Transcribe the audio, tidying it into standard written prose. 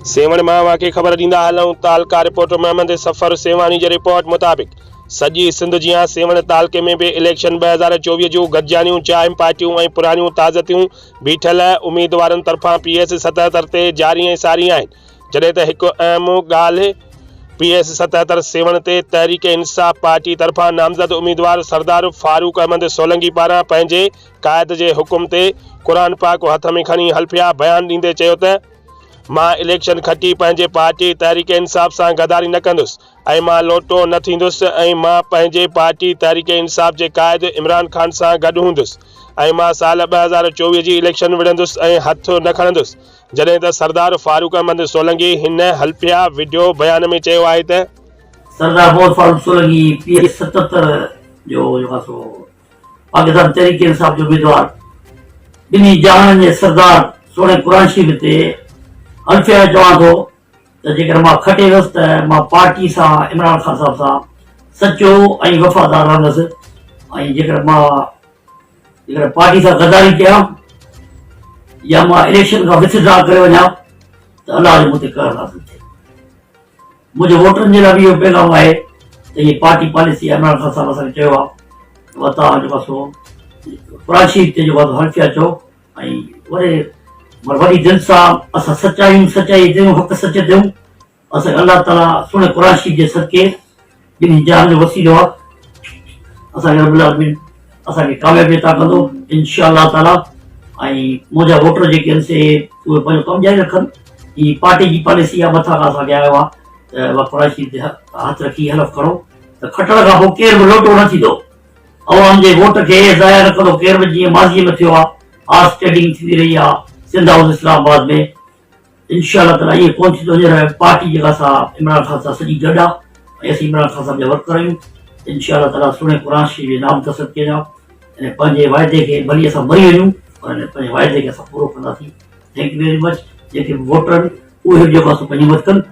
سيوهڻ مان اوهان کي خبر ڏيندا هلون تعلقه رپورٽر محمد صفر سيوهاڻي جي رپورٽ مطابق سڄي سنڌ جيان سيوهڻ تعلقي ۾ به اليڪشن 2024 جون گڏجاڻيون چانهه پارٽيون ۽ پراڻيون تعزيتون بيٺل اميدوارن طرفان پي ايس 77 تي جاري ۽ ساري آهن جڏهن ته هڪ اهم ڳالهه پي ايس 77 سيوهڻ تي تحريڪ انصاف پارٽي طرفان نامزد اميدوار سردار فاروق احمد سولنگي پاران پنهنجي قائد جي حڪم تي قرآن پاڪ هٿ ۾ کڻي حلفيا بيان ڏيندي چيو ته مان اليڪشن کٽي پنهنجي پارٽي تحريڪ انصاف سان غداري نه ڪندس ۽ مان لوٽو نه ٿيندس ۽ مان پنهنجي پارٽي تحريڪ انصاف جي قائد عمران خان سان گڏ هوندس ۽ مان سال 2024 جي اليڪشن وڙهندس ۽ هٿ نه کڻندس جڏهن ته سردار فاروق احمد سولنگي هن حلفيه وڊيو بيان ۾ چيو آهي ته. سردار محمد فاروق سولنگي پي ايس 77 جو جيڪو آهي سو پاڪستان تحريڪ انصاف جو اميدوار ٻنهي جهانن جي سردار سهڻي قرآن شريف تي حلفيه چوان ٿو ته جيڪڏهن مان کٽي ويس ته مان پارٽي سان عمران خان صاحب سان سچو ۽ وفادار رهندس ۽ جيڪڏهن مان جيڪڏهن پارٽي سان غداري ڪيان يا مان اليڪشن کان وٿڊرا ڪري وڃان ته الله جو مون تي قهر نازل ٿئي. منهنجي ووٽرن جي لاء به اهو پيغام آهي ته هي پارٽي پاليسي عمران خان صاحب اسان کي چيو آهي ته توهان جيڪو سو قرآن شريف تي جيڪو حلفيا چئو ۽ وڏي وڏي دل سان اسان سچا آهيون سچائي تي آهيون حق سچ تي آهيون اسان کي الله تعالي سهڻي قرآن شريف جي صدقي ٻنهي جهان جو وسيلو آهي اسان کي رب العالمين اسان کي ڪاميابي عطا ڪندو انشاء الله تعالي ۽ منهنجا ووٽر جيڪي آهن سي اهي پنهنجو ڪم جاري رکن هي پارٽي جي پاليسي آهي مٿان کان اسان کي آيو آهي ته قرآن شريف تي هٿ رکي حلف کڻو ته کٽڻ کان پوء ڪير به لوٽو نه ٿيندو عوام جي ووٽ کي ضايع نه ڪندو ڪير به جيئن ماضي ۾ ٿيو آهي هارس ٽريڊنگ ٿيندي رهي آهي سنڌ هائوس اسلام آباد ۾ انشاء الله تعالي ائين ڪونه ٿيندو هينئر پارٽي جيڪا سا عمران خان سان سڄي گڏ آهي ۽ اسين عمران خان صاحب جا ورڪر آهيون انشاء الله تعالي سهڻي قرآن شريف جي نام تي صدقي جا ۽ پنهنجي واعدي کي ڀلي اسان مري وڃون پر پنهنجي واعدي کي اسان پورو ڪنداسين thank you very much جيڪي به ووٽر آهن اهي به جيڪو اسان پنهنجي مدد ڪن.